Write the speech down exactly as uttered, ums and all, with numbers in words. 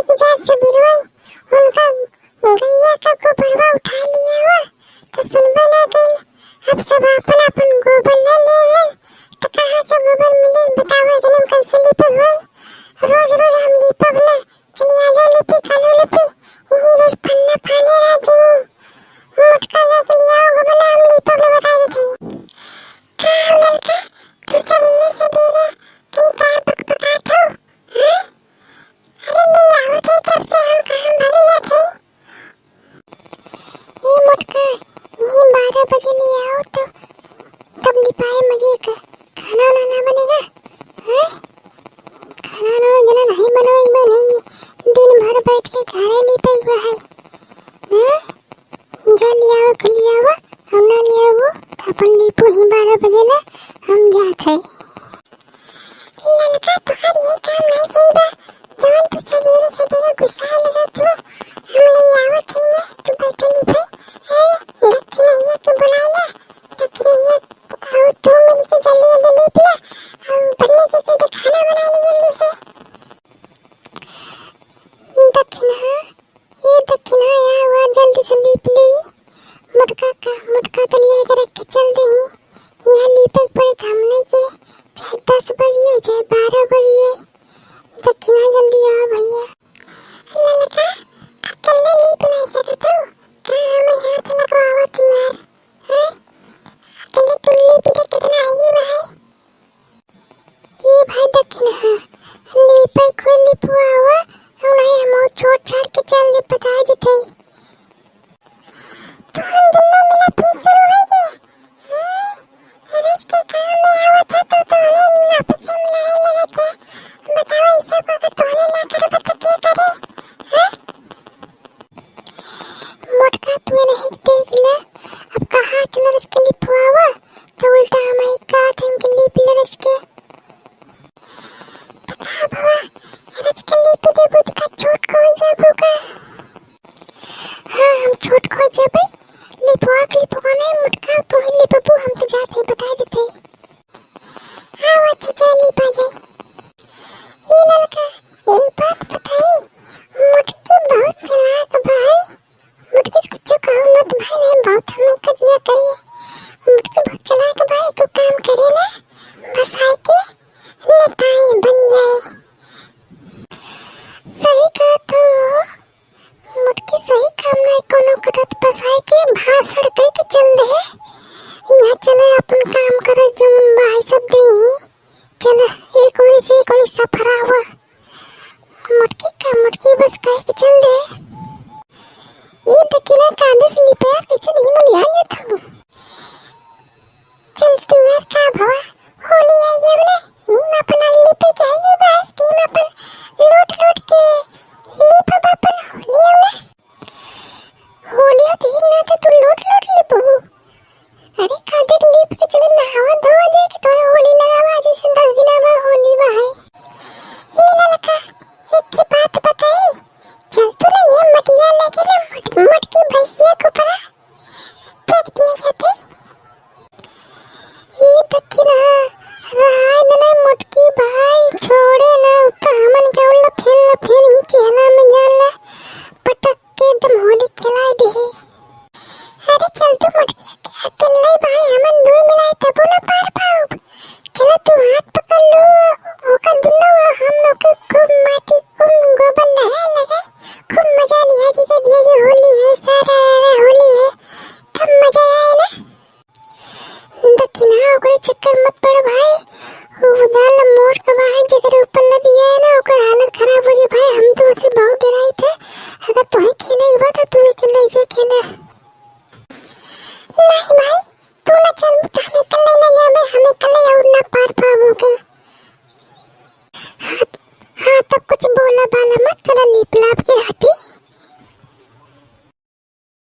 कि जा सुबेरवा उनका गइया का गोबरवा उठा लिया हो, तो सुनबे ना कइल। अब सब आपन आपन गोबर ले ले हैं, तो कहाँ से गोबर मिले? बताओ, इतने में कैसे लीपे हुए? रोज रोज हम लीपब ना, चलिया जाओ लीपी, कालो लीपी, यही रोज फन्ना फाने रह जी। मोटका जाके लिया हो गोबर ना, हम लीपब ना, बता देते हैं। का हो ललका, तू सबेरे सबेरे तनी का बकबकात हो? हाँ? अरे ले आवत है, तब से हम काम भरे जात है। ए मोटका, ये बारह बजे ले आओ तो तब लिपाए मजे का। खाना वाना ना बनेगा? हाँ? खाना ना जना नहीं बनवाई बा, नहीं दिन भर बैठ के घरे लिपाई हुआ है। हाँ? जा ले आओ, के ले आओ, हम ना ले आओ, तो अपन लीपू ही बारह बजे ना, हम जात है। ललका, तोहार ये काम नहीं सही बा। जवन तू सबेरे सबेरे गुस्साए लगत हो, हम ले आवत हई ना, तू बैठे लीपे। ए, दक्षिणैया के बुला ला, दक्षिणैया, और तू मिलके जल्दी जल्दी लीप ला, और बन्नी के कह दे खाना बना ले जल्दी से। दक्षिणा, ए दक्षिणा, आवा, जल्दी से लीप ली। मोटका का, मोटका तलिया के रख के चल दे। यहाँ लीपे के पड़े हमने के, चाहे दस बजिए, चाहे बारह बजिए। दक्षिणा, जल्दी आवा भैया। ललका, अकेले लीप नहीं सकत हो? का हमें हाथ लगवावा तू यार? हैं? अकेले तू लीप दे, कितना आइए भाई? ए भाई दक्षिणा, लीपे कोई लिपवावा, उन्हें हम छोड़ छाड़ के चल दे, पता जते। तो हम दोनों मिला फिर शुरू हो गए। हाँ, रोज के काम में आवत है तो तोहने आपस में लड़ाई लगत है। बताओ, ई सब अगर तोहने ना करबा तो के करे? हाँ? मोटका, तू नहीं देख ले, अब कहाँ चल रस के लिपवावा, तो उल्टा हमारी का थैंक लिप ले रस के। तो का बाबा, रस के लिप देबू तो का छोट को हो जाबू का? हाँ, हम छोट को हो जाबे, लिपवा के लिपवा नहीं, मोटका तू ही लिपबू, हम तो जात है, बता देते। हाँ, अच्छा, चल लिपा जाए। ये ललका, एक बात बताई, मोटकी बहुत चालाक बा है। मोटकी से कुछ कहो मत भाई, नहीं बहुत हमें कजिया करे। मोटकी बहुत चालाक बा, एक काम करे ना, बसाए के नेताई बन जाए। सही कहा तू, मोटकी सही काम नहीं कोनो करत, बसाए के भाषण कह के चल दे। यहाँ चले अपन काम करे, जौन बा है सब दे। चल, एक ओरी से एक ओरी सफरावा। मोटकी का मोटकी बस कह के चल दे। ये दक्षिणा का आदेश लिपे यार, कैसे नहीं बोलिया जाता हूँ। चल तू यार, का भवा, होली आई है ना, नीम अपन लिपे के आई है भाई, नीम अपन लोट लोट के लिपब अपन होली है ना। होलिया देख ना तो तू लोट लोट लिपबू। अरे का देख, लीप के चले नहावा धोवा दे के तोहे होली लगावा, आज से दस दिन बाद होली बा है। ए ललका, एक ठे बात बताई, चल तू ना ये मटिया लेके ना मोट-, मोटकी भैंसिया के ऊपर फेंक दिया जाते। ए दक्षिणा, रहाय दे ना मोटकी भाई, छोड़े ना, उ तो हमन के उल्ला फेन ला फेन ही चेहरा में जान ला, पटक के एकदम होली खिलाए दे। अरे चल तू मोटकी, अकेले भाई हमन दुई मिलाए तबो ना पार पाउब। चलो तू हाथ पकड़ लो, ओकर दुनो हम लोग के खूब माटी, खूब गोबर लगा लगा, खूब मजा लिया, धीरे धीरे होली है, सारा रारा होली है, तब मजा आए ना। दक्षिणा, ओकरे चक्कर मत पड़ भाई, वो जान ला मोट का बा है, जेकरे ऊपर लदिया है ना, ओकर हालत खराब हो जाए भाई, हम तो उसे बहुत डराई थे। अगर तुम्हें खेले ही बा तो तू अकेले ऐसे खेले।